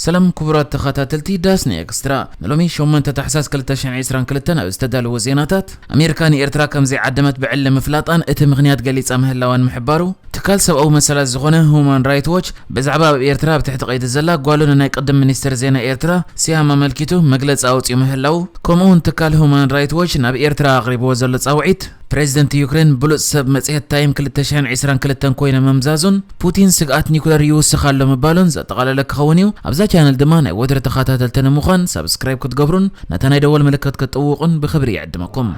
ሰላም ክቡራት ተኸታተልቲ ዳስኒ ኤክስትራ፣ ንሎሚ ሸሞንተ ታሕሳስ ክልተ ሽሕን ዕስራን ክልተን ኣብ ዝተዳለወ ዜናታት፣ ኣሜሪካ ንኤርትራ ከም ዘይዓደመት ብዕሊ ምፍላጣን እቲ ምኽንያት ገሊጻ ምህላዋን ምሕባሩ፣ ትካል ሰብኣዊ መሰላት ዝኾነ ሁማን ራይት ዎች ብዛዕባ ኣብ ኤርትራ ኣብ ትሕቲ ቀይዲ ዘላ ጓሉ ንናይ ቅድም ሚኒስትር ዜና ኤርትራ ሲሃም ኣመልኪቱ መግለጺ ኣውጺኡ ምህላው፣ ከምኡ እውን ትካል ሁማን ራይት ዎች ናብ ኤርትራ ኣቕሪብዎ ዘሎ ጻውዒት፣ ፕሬዚደንት ዩክሬን ብሉጽ ሰብ መጽሔት ታይም ክልተ ሽሕን ዕስራን ክልተን ኮይነ ምምዛዙን፣ ፑቲን ስግኣት ኒኩለር ይውስኽ ኣሎ ምባሉን ዘጠቓለለ ክኸውን እዩ። ኣብዛ ቻነል ድማ ናይ ወትሪ ተኸታተልቲ ንምዃን ሳብስክራይብ ክትገብሩን ነታ ናይ ደወል ምልክት ክትጥውቑን ብኽብሪ ይዕድመኩም።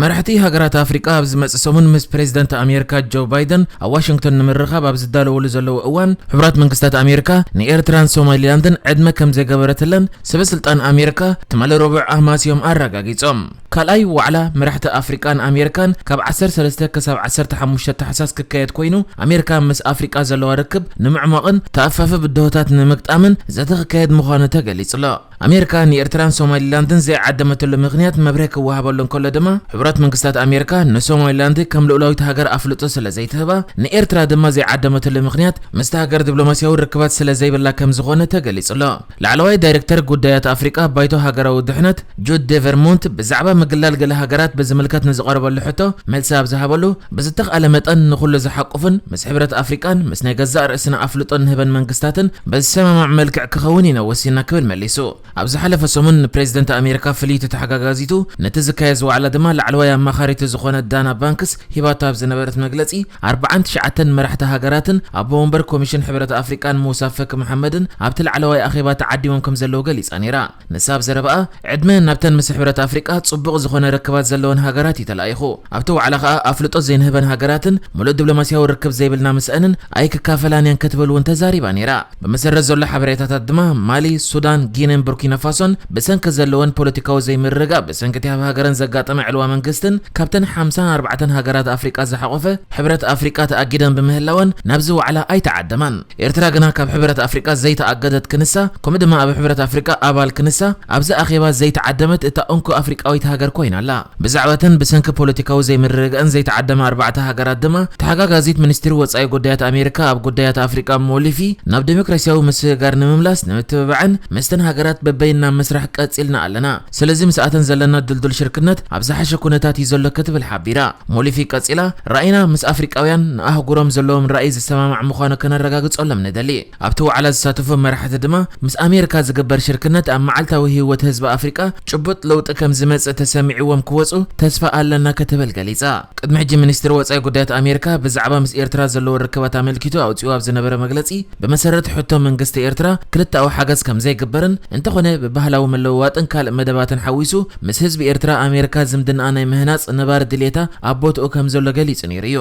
መራሕቲ ሃገራት ኣፍሪቃ ኣብ ዝመጽእ ሰሙን ምስ ፕሬዚደንት ኣሜሪካ ጆ ባይደን ኣብ ዋሽንግቶን ንምርኻብ ኣብ ዝዳለወሉ ዘለዉ እዋን፣ ሕቡራት መንግስታት ኣሜሪካ ንኤርትራን ሶማሊላንድን ዕድመ ከም ዘይገበረትለን ሰበ ስልጣን ኣሜሪካ ትማሊ ረቡዕ ኣማስዮም ኣረጋጊጾም። ካልኣይ ዋዕላ መራሕቲ ኣፍሪቃን ኣሜሪካን ካብ ዓሰርተ ሰለስተ ክሳብ ዓሰርተ ሓሙሽተ ታሕሳስ ክካየድ ኮይኑ፣ ኣሜሪካ ምስ ኣፍሪቃ ዘለዋ ርክብ ንምዕሟቕን ተኣፋፊ ብድሆታት ንምግጣምን ዘተ ክካየድ ምዃኑ ተገሊጹ ኣሎ። ኣሜሪካ ንኤርትራን ሶማሊላንድን ዘይዓደመትሉ ምኽንያት መብርሂ ክወሃበሉ እንከሎ ድማ፣ ሕቡራት መንግስታት ኣሜሪካ ንሶማሊላንድ ከም ልኡላዊት ሃገር ኣፍልጦ ስለ ዘይትህባ፣ ንኤርትራ ድማ ዘይዓደመትሉ ምኽንያት ምስቲ ሃገር ዲፕሎማስያዊ ርክባት ስለ ዘይብላ ከም ዝኾነ ተገሊጹ ኣሎ። ላዕለዋይ ዳይሬክተር ጉዳያት ኣፍሪቃ ባይቶ ሃገራዊ ድሕነት ጁድ ዴቨርሞንት ብዛዕባ ምግላል ገለ ሃገራት ብዝምልከት ንዝቐረበሉ ሕቶ መልሲ ኣብ ዝሃበሉ፣ ብዝተኽኣለ መጠን ንኹሉ ዝሓቁፍን ምስ ሕብረት ኣፍሪቃን ምስ ናይ ገዛእ ርእስና ኣፍልጦ ንህበን መንግስታትን ብዝሰማማዕ መልክዕ ክኸውን ኢና ወሲንና ክብል መሊሱ። ኣብ ዝሓለፈ ሰሙን ንፕሬዚደንት ኣሜሪካ ፍልይቲ ተሓጋጋዚቱ ነቲ ዝካየድ ዝዋዕላ ድማ ላዕለዋይ ኣማኻሪቱ ዝኾነት ዳና ባንክስ ሂባቶ ኣብ ዝነበረት መግለጺ፣ ኣርባዓን ትሽዓተን መራሕቲ ሃገራትን ኣቦ ወንበር ኮሚሽን ሕብረት ኣፍሪቃን ሙሳ ፈኪ መሓመድን ኣብቲ ላዕለዋይ ኣኼባ ተዓዲሞም ከም ዘለዉ ገሊጻ ነይራ። ንሳ ኣብ ዘረባኣ፣ ዕድመ ናብተን ምስ ሕብረት ኣፍሪቃ ጽቡቕ ዝኾነ ርክባት ዘለወን ሃገራት እዩ ተላኢኹ። ኣብቲ ዋዕላ ከኣ ኣፍልጦ ዘይንህበን ሃገራትን ምሉእ ዲፕሎማስያዊ ርክብ ዘይብልና ምስአንን ኣይክካፈላን እየን ክትብል እውን ተዛሪባ ነይራ። ብመሰረት ዘሎ ሓበሬታታት ድማ ማሊ፣ ሱዳን፣ ጊንን ቡርኪና ፋሶን ብሰንኪ ዘለወን ፖለቲካዊ ዘይምርግጋእ ብሰንኪ እቲ ኣብ ሃገረን ዘጋጠመ ዕልዋ መንግስትን ካብተን ሓምሳን ኣርባዕተን ሃገራት ኣፍሪቃ ዝሓቖፈ ሕብረት ኣፍሪቃ ተኣጊደን ብምህላወን ናብዚ ዋዕላ ኣይተዓደማን። ኤርትራ ግና ካብ ሕብረት ኣፍሪቃ ዘይተኣገደት ክንሳ፣ ከምኡ ድማ ኣብ ሕብረት ኣፍሪቃ ኣባል ክንሳ፣ ኣብዚ ኣኼባ ዘይተዓደመት እታ እንኮ ኣፍሪቃዊት ሃገር ኮይና ኣላ። ብዛዕባ እተን ብሰንኪ ፖለቲካዊ ዘይምርግጋእን ዘይተዓደማ ኣርባዕተ ሃገራት ድማ፣ ተሓጋጋዚት ሚኒስትሪ ወጻኢ ጉዳያት ኣሜሪካ ኣብ ጉዳያት ኣፍሪቃ ሞሊፊ፣ ናብ ዴሞክራሲያዊ ምስግጋር ንምምላስ ንምትብባዕን ምስተን ሃገራት በበይንና ምስራሕ ቀጺልና ኣለና። ስለዚ ምስኣተን ዘለና ድልዱል ሽርክነት ኣብ ዝሓሸ ኩነታት እዩ ዘሎ ክትብል ሓቢራ። ሞሊፊ ቀጺላ፣ ራኢና ምስ ኣፍሪቃውያን ንኣህጉሮም ዘለዎም ራኢ ዝሰማማዕ ምዃኑ ከነረጋግጸሎም ንደሊ። ኣብቲ ዋዕላ ዝሳተፉ መራሕቲ ድማ፣ ምስ ኣሜሪካ ዝግበር ሽርክነት ኣብ መዓልታዊ ህይወት ህዝቢ ኣፍሪቃ ጭቡጥ ለውጢ ከም ዝመጽእ ተሰሚዕዎም ክወጹ ተስፋ ኣለና ክትብል ገሊጻ። ቅድሚ ሕጂ ሚኒስትሪ ወጻኢ ጉዳያት ኣሜሪካ ብዛዕባ ምስ ኤርትራ ዘለዎ ርክባት ኣመልኪቱ ኣውጺኡ ኣብ ዝነበረ መግለጺ፣ ብመሰረት ሕቶ መንግስቲ ኤርትራ ክልተኣዊ ሓገዝ ከም ዘይግበርን፣ እንተኾነ ብባህላዊ መለዋወጥን ካልእ መደባትን ሓዊሱ ምስ ህዝቢ ኤርትራ ኣሜሪካ ዝምድናኣ ናይ ምህናጽ ነባሪ ድልየታ ኣብ ቦትኡ ከም ዘሎ ገሊጹ ነይሩ እዩ።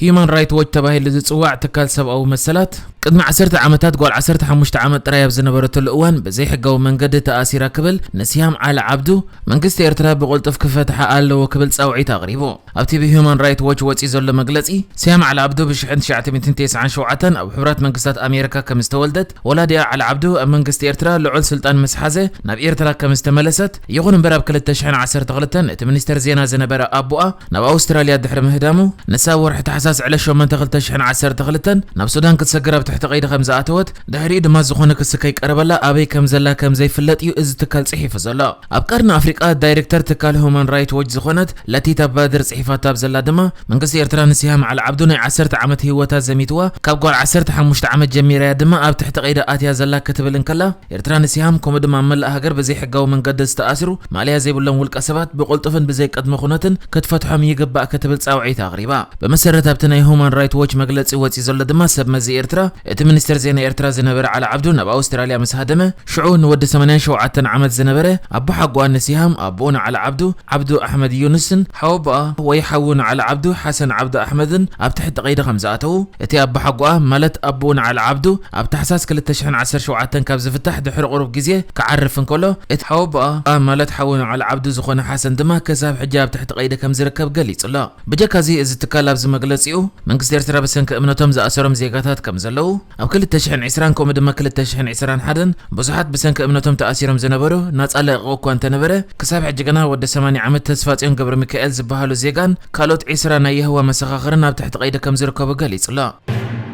ሂዩማን ራይት ዎች ተባሂሉ ዝጽዋዕ ትካል ሰብኣዊ መሰላት፣ ቅድሚ ዓሰርተ ዓመታት ጓል ዓሰርተ ሓሙሽተ ዓመት ጥራይ ኣብ ዝነበረትሉ እዋን ብዘይሕጋዊ መንገዲ ተኣሲራ ክብል ንሲያም ዓሊ ዓብዱ መንግስቲ ኤርትራ ብቕልጡፍ ክፈትሓ ኣለዎ ክብል ጻውዒት ኣቕሪቡ። ኣብቲ ብሂዩማን ራይት ዎች ወጺኡ ዘሎ መግለጺ፣ ሲያም ዓሊ ዓብዱ ብሽሕን ትሽዓተ ሚእትን ተስዓን ሸውዓተን ኣብ ሕቡራት መንግስታት ኣሜሪካ ከም ዝተወልደት፣ ወላዲኣ ዓሊ ዓብዱ ኣብ መንግስቲ ኤርትራ ልዑል ስልጣን ምስ ሓዘ ናብ ኤርትራ ከም ዝተመለሰት፣ ይኹን እምበር ኣብ ክልተ ሽሕን ዓሰርተ ክልተን እቲ ሚኒስተር ዜና ዝነበረ ኣቦኣ ናብ ኣውስትራልያ ድሕሪ ምህዳሙ፣ ንሳ ኣብ ወርሒ ታሕሳስ ዕለት ሸሞንተ ክልተ ሽሕን ዓሰርተ ክልተን ናብ ሱዳን ክትሰግር ኣብ ትሕቲ ቀይዲ ከም ዝኣተወት፣ ድሕሪኡ ድማ ዝኾነ ክሲ ከይቀረበላ ኣበይ ከም ዘላ ከም ዘይፍለጥ እዩ እዚ ትካል ጽሒፉ ዘሎ። ኣብ ቀርኒ ኣፍሪቃ ዳይሬክተር ትካል ሁማን ራይት ዎች ዝኾነት ለቲታ ባድር ጽሒፋታ ኣብ ዘላ ድማ፣ መንግስቲ ኤርትራ ንሲሃም ዓሊ ዓብዱ ናይ ዓሰርተ ዓመት ህይወታ ዘሚትዋ፣ ካብ ጓል ዓሰርተ ሓሙሽተ ዓመት ጀሚራ እያ ድማ ኣብ ትሕቲ ቀይዲ ኣትያ ዘላ ክትብል እንከላ፣ ኤርትራ ንሲሃም ከምኡ ድማ ኣብ መላእ ሃገር ብዘይሕጋዊ መንገዲ ዝተኣስሩ ማእለያ ዘይብሎም ውልቀ ሰባት ብቕልጡፍን ብዘይ ቅድመ ኩነትን ክትፈትሖም ይግባእ ክትብል ጻውዒት ኣቕሪባ። ብመሰረት ኣብቲ ናይ ሁማን ራይት ዎች መግለጺ ወጺኡ ዘሎ ድማ ሰብ መዚ ኤርትራ፣ እቲ ሚኒስተር ዜና ኤርትራ ዝነበረ ዓሊ ዓብዱ ናብ ኣውስትራልያ ምስ ሃደመ፣ ሽዑ ንወዲ ሰማንያን ሸውዓተን ዓመት ዝነበረ ኣቦሓጎኣ ንሲሃም ኣቦኡ ንዓሊ ዓብዱ፣ ዓብዱ ኣሕመድ ዩኑስን ሓወቦኣ ወይ ሓዉ ንዓሊ ዓብዱ ሓሰን ዓብዱ ኣሕመድን ኣብ ትሕቲ ቀይዲ ከም ዝኣተዉ፣ እቲ ኣቦሓጎኣ ማለት ኣቦኡ ንዓሊ ዓብዱ ኣብ ታሕሳስ ክልተ ሽሕን ዓሰርተ ሸውዓተን ካብ ዝፍታሕ ድሕሪ ቁሩብ ግዜ ክዓርፍ እንከሎ፣ እቲ ሓወቦኣ ማለት ሓዉ ንዓሊ ዓብዱ ዝኾነ ሓሰን ድማ ክሳብ ሕጂ ኣብ ትሕቲ ቀይዲ ከም ዝርከብ ገሊጹ ኣሎ። ብጀካዚ እዚ ትካል ኣብዚ መግለጺኡ፣ መንግስቲ ኤርትራ ብሰንኪ እምነቶም ዝኣሰሮም ዜጋታት ከም ዘለዉ፣ ኣብ ክልተ ሽሕን ዕስራን ከምኡ ድማ ክልተ ሽሕን ዕስራን ሓደን ብዙሓት ብሰንኪ እምነቶም ተኣሲሮም ዝነበሩ ናጻ ለቒቑ እኳ እንተነበረ፣ ክሳብ ሕጂ ግና ወዲ ሰማንያ ዓመት ተስፋጽዮን ገብረሚካኤል ዝበሃሉ ዜጋን ካልኦት ዕስራ ናይ የሆዋ መሰኻኽርን ኣብ ትሕቲ ቀይዲ ከም ዝርከቡ ገሊጹ ኣሎ።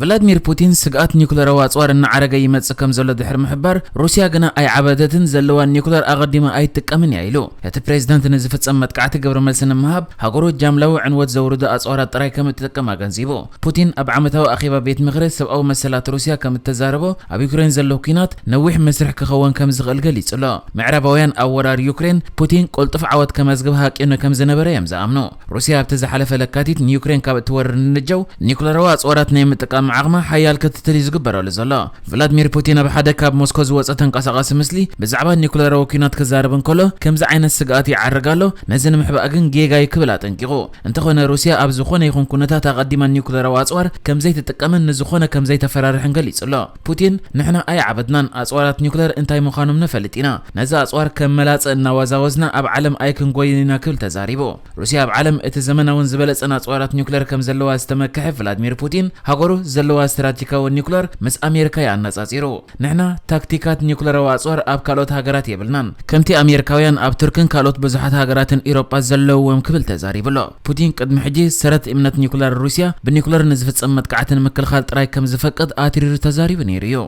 ቭላድሚር ፑቲን ስግኣት ኒኩለራዊ ኣጽዋር እናዓረገ ይመጽእ ከም ዘሎ ድሕሪ ምሕባር፣ ሩስያ ግና ኣይዓበደትን፣ ዘለዋ ኒኩለር ኣቐዲማ ኣይትጥቀምን እያ ኢሉ። እቲ ፕሬዝደንት ንዝፍጸም መጥቃዕቲ ግብረ መልሲ ንምሃብ፣ ሃገሩ ጃምላዊ ዕንወት ዘውርዱ ኣጽዋራት ጥራይ ከም እትጥቀም ኣገንዚቡ። ፑቲን ኣብ ዓመታዊ ኣኼባ ቤት ምኽሪ ሰብኣዊ መሰላት ሩስያ ከም እተዛረቦ፣ ኣብ ዩክሬን ዘሎ ኲናት ነዊሕ መስርሕ ክኸውን ከም ዝኽእል ገሊጹ ኣሎ። ምዕራባውያን ኣብ ወራር ዩክሬን ፑቲን ቅልጡፍ ዓወት ከመዝግብ ሃቂኑ ከም ዝነበረ እዮም ዝኣምኑ። ሩስያ ኣብቲ ዝሓለፈ ለካቲት ንዩክሬን ካብ እትወርር ንንጀው ኒኩለራዊ ኣጽዋራት ናይ ምጥቃም ዓቕማ ሓያል ክትትል እዩ ዝግበረሉ ዘሎ። ቭላድሚር ፑቲን ኣብ ሓደ ካብ ሞስኮ ዝወጸ ተንቀሳቓሲ ምስሊ ብዛዕባ ኒኩለራዊ ኲናት ክዛረብ እንከሎ፣ ከምዚ ዓይነት ስግኣት ይዓርግ ኣሎ፣ ነዚ ንምሕባእ ግን ጌጋ እዩ ክብል ኣጠንቂቑ። እንተኾነ ሩስያ ኣብ ዝኾነ ይኹን ኩነታት ኣቐዲማ ኒኩለራዊ ኣጽዋር ከም ዘይትጥቀምን ንዝኾነ ከም ዘይተፈራርሕን ገሊጹ ኣሎ። ፑቲን፣ "ንሕና ኣይዓበድናን፣ ኣጽዋራት ኒኩለር እንታይ ምዃኖም ነፈልጥ ኢና። ነዚ ኣጽዋር ከም መላጸ እናወዛወዝና ኣብ ዓለም ኣይክንጎይን ኢና" ክብል ተዛሪቡ። ሩስያ ኣብ ዓለም እቲ ዘመናውን ዝበለጸን ኣጽዋራት ኒኩለር ከም ዘለዋ ዝተመክሐ ቭላድሚር ፑቲን፣ ሃገሩ ዘለዋ ስትራቴጂካዊ ኒኩለር ምስ ኣሜሪካ እዩ ኣነጻጺሩ። "ንሕና ታክቲካት ኒኩለራዊ ኣጽዋር ኣብ ካልኦት ሃገራት የብልናን፣ ከምቲ ኣሜሪካውያን ኣብ ቱርክን ካልኦት ብዙሓት ሃገራትን ኢሮጳ ዘለውዎም" ክብል ተዛሪቡ ኣሎ። ፑቲን ቅድሚ ሕጂ ሰረት እምነት ኒኩለር ሩስያ ብኒኩለር ንዝፍጸም መጥቃዕቲ ንምክልኻል ጥራይ ከም ዝፈቅድ ኣትሪሩ ተዛሪቡ ነይሩ እዩ።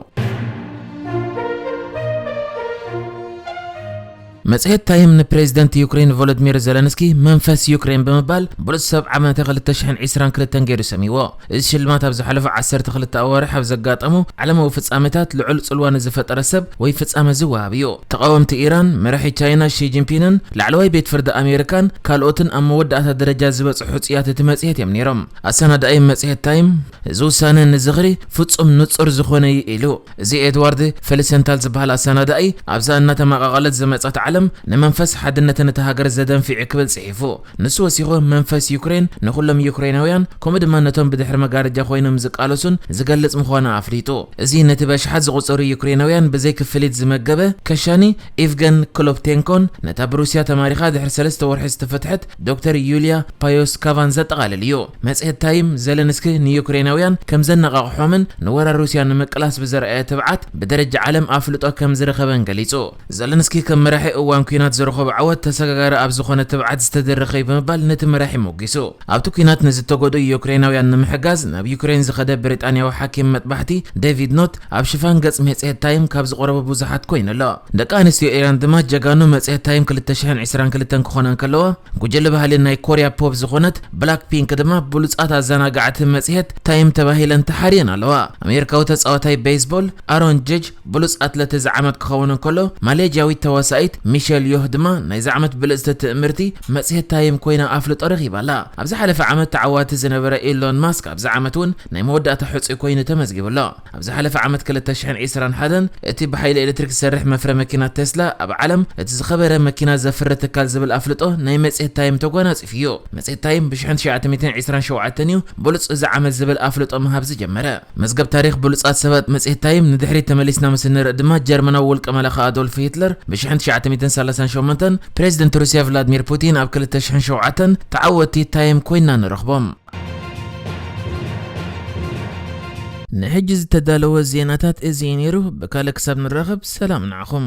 መጽሔት ታይም ንፕሬዝደንት ዩክሬን ቮሎዲሚር ዘለንስኪ መንፈስ ዩክሬን ብምባል ብሉጽ ሰብ ዓመተ ክልተ ሽሕን ዕስራን ክልተን ገይሩ ሰሚዎ። እዚ ሽልማት ኣብ ዝሓለፉ ዓሰርተ ክልተ ኣዋርሕ ኣብ ዘጋጠሙ ዓለማዊ ፍጻሜታት ልዑል ጽልዋ ንዝፈጠረ ሰብ ወይ ፍጻመ ዝወሃብ እዩ። ተቓወምቲ ኢራን፣ መራሒ ቻይና ሺ ጂንፒንን ላዕለዋይ ቤት ፍርዲ ኣሜሪካን ካልኦትን ኣብ መወዳእታ ደረጃ ዝበጽሑ ሕጹያት እቲ መጽሔት እዮም ነይሮም። ኣሰናዳኢ መጽሔት ታይም፣ "እዚ ውሳነ ንዝኽሪ ፍጹም ንጹር ዝኾነ እዩ" ኢሉ። እዚ ኤድዋርድ ፌሊሰንታል ዝበሃል ኣሰናዳኢ፣ ኣብዛ እናተመቓቐለት ዝመጸት ዓለም ንመንፈስ ሓድነትን እታ ሃገር ዘደንፍዕ ክብል ጽሒፉ። ንሱ ወሲኹ፣ መንፈስ ዩክሬን ንኹሎም ዩክሬናውያን፣ ከምኡ ድማ ነቶም ብድሕሪ መጋረጃ ኮይኖም ዝቃለሱን ዝገልጽ ምዃኑ ኣፍሊጡ። እዚ ነቲ በሽሓት ዝቑጸሩ ዩክሬናውያን ብዘይ ክፍሊት ዝመገበ ከሻኒ ኢቭገን ክሎፕቴንኮን ነታ ብሩስያ ተማሪኻ ድሕሪ ሰለስተ ወርሒ ዝተፈትሐት ዶክተር ዩልያ ፓዮስካቫን ዘጠቓልል እዩ። መጽሔት ታይም፣ ዘለንስኪ ንዩክሬናውያን ከም ዘነቓቕሖምን ንወራር ሩስያ ንምቅላስ ብዘርኣየ ትብዓት ብደረጃ ዓለም ኣፍልጦ ከም ዝረኸበን ገሊጹ። ዘለንስኪ ከም መራሒ እዋን ኲናት ዝረኸቦ ዓወት ተሰጋጋሪ ኣብ ዝኾነ ትብዓት ዝተደረኸ እዩ ብምባል ነቲ መራሒ ሞጊሱ። ኣብቲ ኲናት ንዝተጎድኡ ዩክሬናውያን ንምሕጋዝ ናብ ዩክሬን ዝኸደ ብሪጣንያዊ ሓኪም መጥባሕቲ ዴቪድ ኖት ኣብ ሽፋን ገጽ መጽሔት ታይም ካብ ዝቐረቡ ብዙሓት ኮይኑ ኣሎ። ደቂ ኣንስትዮ ኢራን ድማ ጀጋኑ መጽሔት ታይም ክልተ ሽሕን ዕስራን ክልተን ክኾና እንከለዋ፣ ጉጅለ ባህሊ ናይ ኮርያ ፖፕ ዝኾነት ብላክ ፒንክ ድማ ብሉጻት ኣዘናጋዕቲ መጽሔት ታይም ተባሂለን ተሓርየን ኣለዋ። ኣሜሪካዊ ተጻዋታይ ቤይስቦል ኣሮን ጀጅ ብሉጽ ኣትለት እዚ ዓመት ክኸውን እንከሎ፣ ማሌዥያዊት ተዋሳኢት ሚሸል ዮህ ድማ ናይዚ ዓመት ብልጽቲ ትእምርቲ መጽሔት ታይም ኮይና ኣፍልጦ ረኺባ ኣላ። ኣብ ዝሓለፈ ዓመት ተዓዋቲ ዝነበረ ኢሎን ማስክ ኣብዚ ዓመት እውን ናይ መወዳእታ ሕጹይ ኮይኑ ተመዝጊቡ ኣሎ። ኣብ ዝሓለፈ ዓመት ክልተ ሽሕን ዕስራን ሓደን እቲ ብሓይሊ ኤሌክትሪክ ዝሰርሕ መፍረ መኪና ቴስላ ኣብ ዓለም እቲ ዝኸበረ መኪና ዘፍሪ ትካል ዝብል ኣፍልጦ ናይ መጽሔት ታይም ተጓናጺፉ እዩ። መጽሔት ታይም ብ ሽሕን ትሽዓተ ሚእትን ዕስራን ሸውዓተን እዩ ብሉጽ እዚ ዓመት ዝብል ኣፍልጦ ምሃብ ዝጀመረ። መዝገብ ታሪኽ ብሉጻት ሰባት መጽሔት ታይም ንድሕሪት ተመሊስና ምስ እንርኢ ድማ፣ ጀርመናዊ ውልቀ መላኺ ኣዶልፍ ሂትለር ብ ሽሕን ትሽዓተ ሚእትን ሰላሳን ሸሞንተን፣ ፕሬዚደንት ሩስያ ቭላድሚር ፑቲን ኣብ ክልተ ሽሕን ሸውዓተን ተዓወትቲ ታይም ኮይና ንረኽቦም። ንሕጂ ዝተዳለወ ዜናታት እዚ እዩ ነይሩ። ብካልእ ክሳብ ንራኸብ፣ ሰላም ንዓኹም።